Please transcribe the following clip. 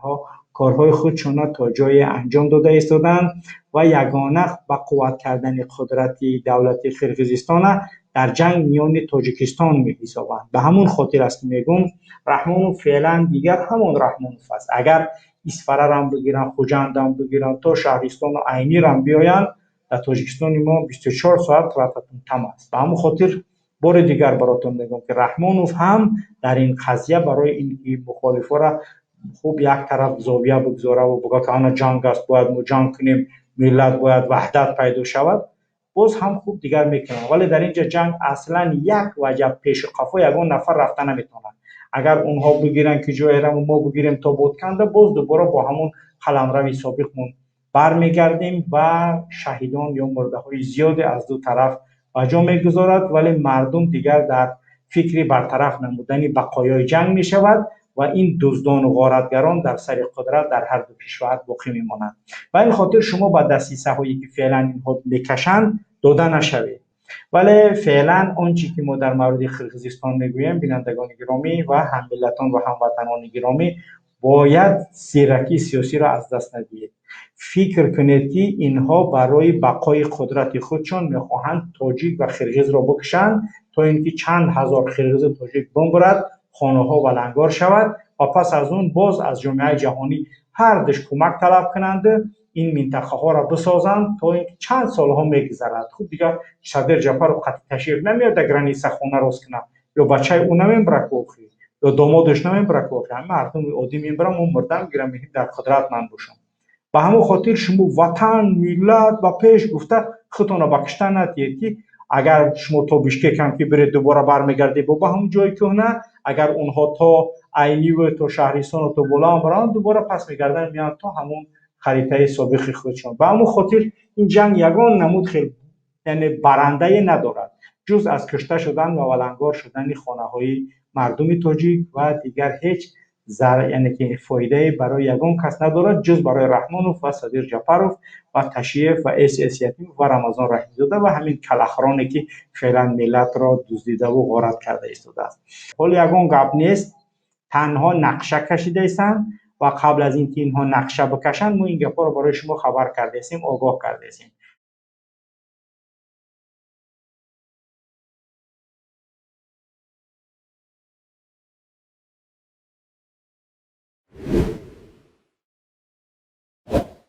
Инҳо корҳои худшона то ҷое анҷом дода истоданд ва ягона ба қувват кардани қудрати давлати Қирғизистона дар ҷанг миёни Тоҷикистон меҳисобанд. Ба ҳамон хотир аст, ки мегӯм, Раҳмонов феълан дигар ҳамон Раҳмонов аст. Агар Исфарарам бигиранд, Хуҷандам бигиранд, то Шаҳристону Айнирам биёянд, дар Тоҷикистони мо 24 соат рататум аст. Ба ҳамон хотир бори дигар баротон мегӯям, ки Раҳмонов ҳам дар ин қазия барои ин ки мухолифоро хуб як тараф зовия бигзораву бигӯяд, ки ана ҷанг аст, бояд мо ҷанг кунем, миллат бояд ваҳдат пайдо шавад, боз ҳам хуб дигар мекунанд. Вале дар ин ҷо ҷанг аслан як ваҷаб пешу қафо ягон нафар рафта наметавонад. Агар онҳо бигиранд, ки ҷоерамо мо бигирем то Ботканда, боз дубора бо ҳамон қаламрави собиқмон бармегардем ва шаҳидон ё мурдаҳои зиёде аз ду тараф ба ҷо мегузорад. Вале мардум дигар дар фикри бартараф намудани бақоёи ҷанг мешавад ва ин дуздону ғоратгарон дар сари қудрат дар ҳар ду кишвар боқӣ мемонанд. Ба ин хотир шумо ба дасисаҳое, ки феълан инҳо мекашанд, дода нашавед. Вале феълан он чӣ ки мо дар мавриди Қирғизистон мегӯем, бинандагони гиромӣ ва ҳаммиллатон ва ҳамватанони гиромӣ, бояд зиракии сиёсиро аз даст надиҳед. Фикр кунед, ки инҳо барои бақои қудрати худшон мехоҳанд тоҷик ва қирғизро бикушанд, то ин ки чанд ҳазор қирғизу тоҷик бимбурад, хонаҳо валангор шавад ва пас аз он боз аз ҷомеаи ҷаҳонӣ ҳардуш кӯмак талаб кунанд, ин минтақаҳоро бисозанд, то ин ки чанд солҳо мегузарад. Хуб, дигар Садир Ҷапаров қатъи ташриф намеояд дар граница хона рост кунад, ё бачаи ӯ намембара охи, ё домодаш намембара охи. Ҳама мардуми оддӣ мембарам, мо мурдам гирам, дар қудрат ман бошам. Ба ҳамон хотир шумо ватан, миллат ба пеш гуфта худтонро ба киштан надиҳед, ки агар шумо то Бишкекам ки биред, дубора бармегардед бо ба ҳамон ҷои кӯҳна. Агар онҳо то Айниву то Шаҳристону то болоам баранд, дубора пас мегарданд, меоянд то ҳамон харитаи собиқи худшон. Ба ҳамон хотир ин ҷанг ягон намуд хел, яъне барандае надорад, ҷуз аз кушта шудан ва валангор шудани хонаҳои мардуми тоҷик, ва дигар ҳеҷ яъне ки фоидае барои ягон кас надорад, ҷуз барои Раҳмонов ва Садир Ҷапаров ва Ташиев ва С Ятимов ва Рамазон Раҳимзода ва ҳамин калахроне, ки феълан миллатро дуздидаву ғорат карда истодааст. Ҳоло ягон гап нест, танҳо нақша кашидаистанд ва қабл аз ин ки инҳо нақша бикашанд, мо ин гапҳоро барои шумо хабар кардаистем, огоҳ кардаистем.